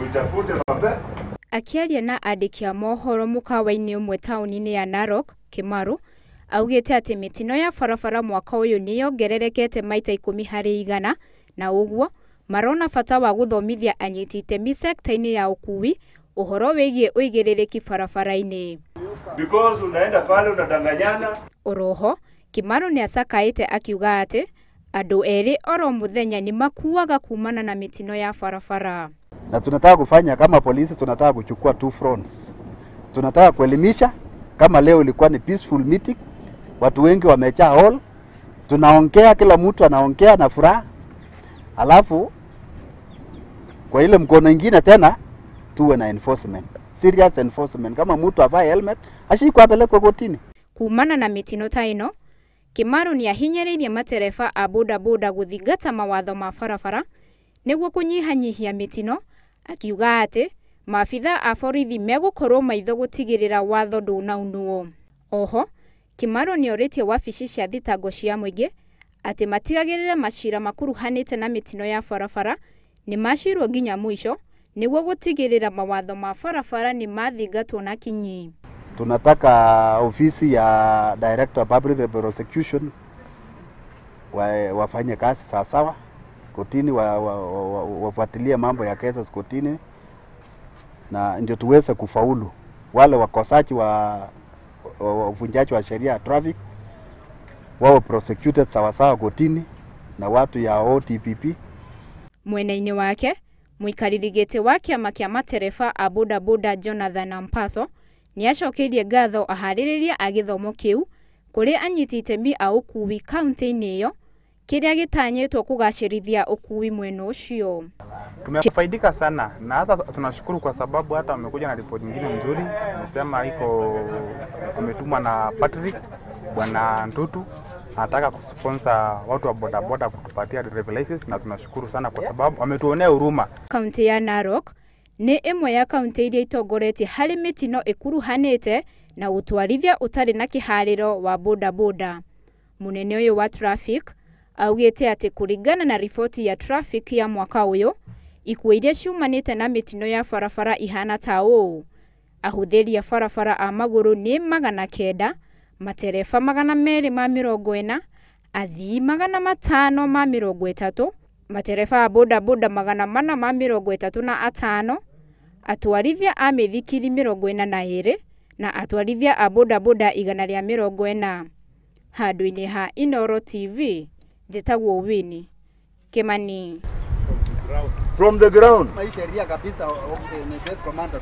Uitafute mapema. Akĩaria na andĩki a mohoro mũkawa-inĩ ũmwe taũni-inĩ ya Narok, Kĩmaru augĩte atĩ mĩtino ya barabara mwaka ũyũ nĩ yongererekete maita 10% na ũguo marona bata wa gũthomithia anyiti itemi sekta-inĩ ya ũkuui ũhoro wĩgiĩ ũigĩrĩrĩki barabara-inĩ. Because unaenda pale unadanganyana. Oroho Kĩmaru nĩ acakaĩte akiuga atĩ andũ erĩ oro mũthenya nĩ makuaga kumana na mĩtino ya barabara. Na tunataka kufanya kama polisi, tunataka kuchukua two fronts. Tunataka kuelimisha. Kama leo ilikuwa ni peaceful meeting, watu wengi wamejaa hall, tunaongea, kila mtu anaongea na furaha. Alafu kwa ile mkono ingine tena tuwe na enforcement, serious enforcement. Kama mtu avae helmet ashikwe apelekwe kotini. Kumana na mitino ta ĩno, Kĩmaru nĩ ahinyĩrĩirie matereba a bodaboda gũthingata mawatho ma barabara nĩguo kũnyihanyihia mĩtino, akiuga atĩ maabitha a borithi megũkorwo maitho gũtigĩrĩra watho ndũnaunwo. Oho Kĩmaru nĩ orĩtie wabici cia thitango cia mũingĩ atĩ matigagĩrĩre macira makuruhanĩte na mĩtino ya barabara nĩ macirwo nginya mũico nĩguo gũtigĩrĩra mawatho ma barabara nĩ mathingatwo na kinyi. Tunataka ofisi ya Director of Public Prosecution wafanye kazi sawasawa kotini, wafuatilie mambo ya cases kotini, na ndio tuweze kufaulu wale wakosaji wa uvunjaji wa sheria ya traffic wawe prosecuted sawasawa kotini na watu ya OTPP. Mwena-inĩ wake mũikarĩri gĩtĩ wa kĩama kĩa matereba a bodaboda Jonathan Ampaso nĩ acokeirie ngatho aharĩrĩria a gĩthomo kĩu kũrĩ anyiti itemi a ũkuui kaunti-inĩ ĩyo kĩrĩa gĩtanyĩtwo kũgacĩrithia ũkuui mwena ũcio. Tumefaidika sana na hata tunashukuru kwa sababu hata wamekuja na ripoti nyingine mzuri. Amesema iko ametumwa na Patrick Bwana Ntutu, anataka kusponsor watu wa bodaboda kutupatia driver license, na tunashukuru sana kwa sababu wametuonea huruma. Kaunti ya Narok nĩ ĩmwe ya kaunti iria itongoretie harĩ mĩtino ĩkuruhanĩte na ũtwarithia ũtarĩ na kĩharĩro wa bodaboda. Mũnene ũyũ wa traffic augĩte atĩ kũringana na riboti ya traffic ya mwaka ũyũ, ikuũ iria ciumanĩte na mĩtino ya barabara ihana ta ũũ: ahũthĩri a barabara a magũrũ nĩ 900, matereba 240, athii 530, matereba a bodaboda 435, atwarithia a mĩithikiri 42 na atwarithia a bodaboda 140. Handũ-inĩ ha Inooro TV, njĩtagwo Winnie Kimani. From the ground. Sheria kabisa, ni best commander.